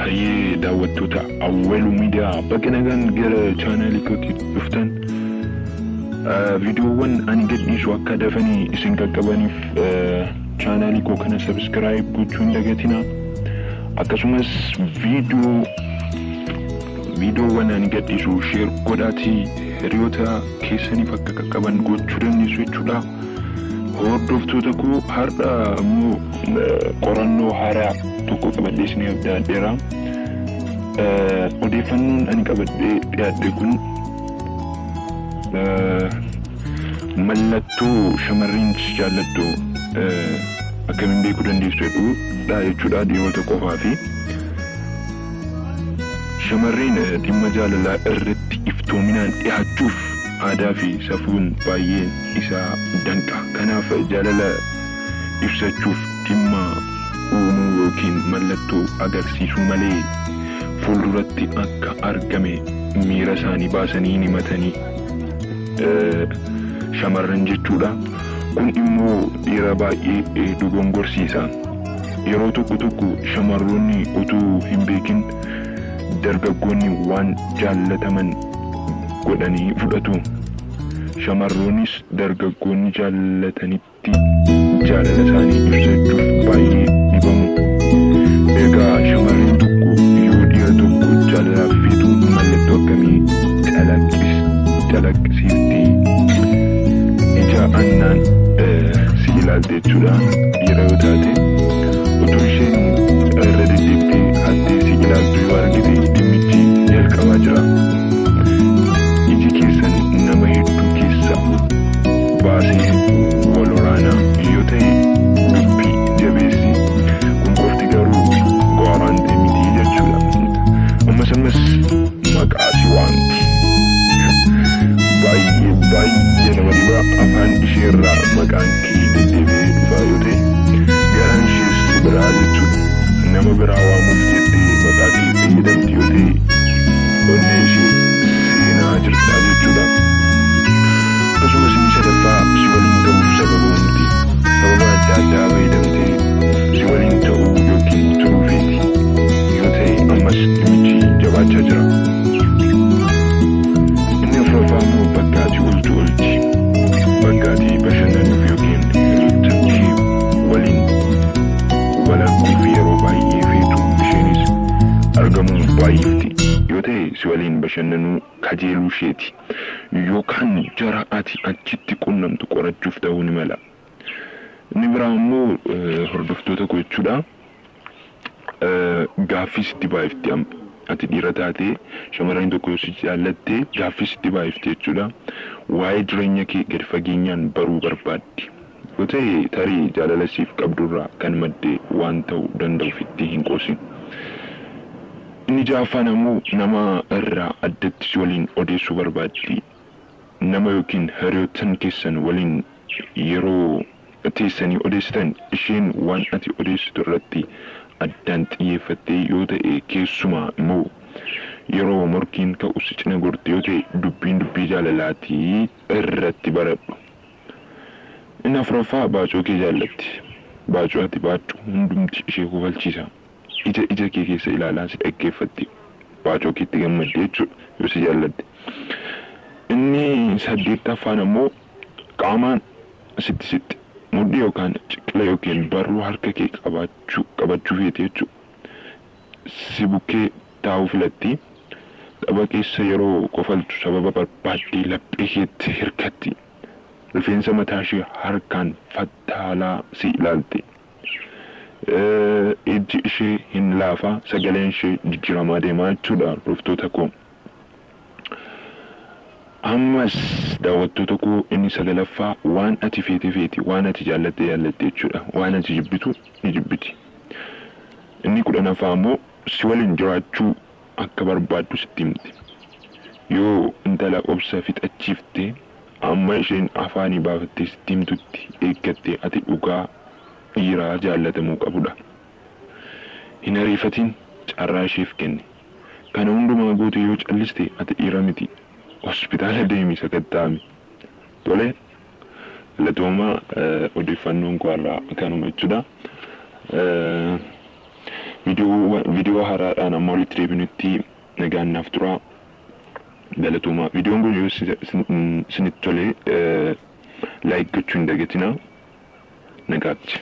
Hayyee daawwattoota Awwaluu Miidiyaa, bakka nagaan gara chaanaalii kootti dhuftan, viidiyoowwan ani gadhiisu akka dafanii isin qaqqabaniif chaanaalii koo kana subscribe gochuu hin dagatinaa. Akkasumas viidiyoowwan ani gadhiisu share godhaatii hiriyoota keessaniif akka qaqqaban gochuu dandeessu jechuudha. Hordoftoota koo, har'a immoo qorannoo haaraa tokko qabadhee isiniif dhiyaadheera. Odeeffannoon ani qabadhee dhiyaadhe kun mallattoo shamarreen si jaallattu akkamiin beekuu dandeessu jedhudha jechuudha, dhiirota qofaa fi. Shamarreen dhimma jaalalaa irratti iftoominaan dhiyaachuuf aadaa fi safuun baay'een isaa danqa. Kanaaf jaalala ibsachuuf dhimma uumuu yookiin mallattoo agarsiisuu malee fuulduratti akka argame miira isaanii baasanii hin himatanii shamarran jechuudha. Kun immoo dhiira baay'ee dogongorsiisa. Yeroo tokko tokko shamarroonni utuu hin beekin dargaggoonni waan jaallataman godhanii fudhatu. Shamarroonnis dargaggoonni jaallatanitti jaalala isaanii ibsachuuf baay'ee dhibamu. Egaa shamarreen tokko yoo dhiira tokko jaalalaaf feetu mallattoo akkamii calaqqisiifti? Ija annaan si ilaalte jechuudha, dhiira yoo taate. Utuu isheen irra deddeebitee hattee si ilaaltu yoo argite, dhimmichi jalqabaa jira. Iji keessan nama hedduu keessa baasee wal waraanaa yoo ta'e, dubbii jabeessi. Kun qofti garuu guarantee miti jechuudha. Ammas ammas maqaa si waamti. Baay'ee baay'ee nama dhiba. Afaan isheerraa maqaan kee deddeebi'ee dhufaa yoo ta'e, garaan ishees si biraa jechuudha. Nama biraa waamuuf jettee maqaa kee fayyadamti yoo ta'e, onnee ishee seenaa jirta jechuudha. Akkasumas inni sadaffaa, si waliin ta'uuf sababa uumti. Sababa adda addaa fayyadamtee si waliin ta'uu yookiin turuu feeti yoo ta'e, ammas dhimmichi jabaachaa jira. Inni afuraffaa immoo bakka ati ooltu oolti. Bakka ati bashannanuuf yookiin hiriyoota kee waliin wal arguuf yeroo baay'ee feetu isheenis argamuu baay'ifti yoo ta'e, si waliin bashannanuu kajeeluu isheeti. Yookaan jara ati achitti qunnamtu qorachuuf ta'uu ni mala. Inni biraa immoo, hordoftoota koo jechuudha. Gaaffii sitti baay'ifti. Ati dhiira taatee shamarreen tokko yoo si jaallatte, gaaffii sitti baay'ifti jechuudha. Waa'ee jireenya kee gadi fageenyaan baruu barbaaddi yoo ta'e, tarii jaalala siif qabdurraa kan madde waan ta'uu danda'uuf itti hin qoosin. Inni ja'affaan ammoo nama irraa addatti si waliin odeessuu barbaaddi. Nama yookiin hiriyoottan keessan waliin yeroo teessanii odeessitan, isheen waan ati odeessitu irratti addaan xiyyeeffattee yoo ta'e, keessumaa immoo yeroo morkiin ka'u si cina gorte yoo ta'e, dubbiin dubbii jaalalaatii irratti baradhu. Inni afuraffaa, baacoo kee jaallatti. Baacoo ati baadhu hundumti ishee kofalchiisa. Ija ija kee keessa ilaalaa si dhaggeeffatti. Baacoo keetti gammadde jechuudha yoo si jaallatte. Inni saddeettaffaan ammoo qaamaan sitti sitti. Mudhii yookaan ciqila yookiin barruu harka kee qabaachuu qabachuu feeti jechuudha. Si bukkee taa'uu filatti. Tapha keessa yeroo kofaltu sababa barbaaddee laphee keetti hirkatti. Rifeensa mataa ishee harkaan fattaalaa si ilaalti. Ijji ishee hin laafa, sagaleen ishee jijjiiramaa deemaa jechuudha, hordoftoota koo. Ammas daawwattoota koo, inni sagalaffaa, waan ati feete feeti, waan ati jaallatte jaallatte jechuudha. Waan ati jibbitu ni jibbiti. Inni 10ffaa immoo si waliin jiraachuu akka barbaaddu sitti himti. Yoo intala obsa fixachiifte, amma isheen afaanii baafattee sitti himtutti eeggatte, ati dhugaa dhiiraa jaallatamuu qabudha. Hin ariifatin, carraa isheef kenni. Kana hundumaa goote yoo calliste, ati dhiira miti. Hospitaala deemi, sakatta'ami. Tole, galatoomaa, odeeffannoon koo har'aa kanuma jechuudha. Viidiyoo haaraadhaan amma walitti deebinutti nagaan naaf turaa. Galatoomaa. Viidiyoon kun yoo isinitti tole like gochuu hin dagatinaa. Nagaatti.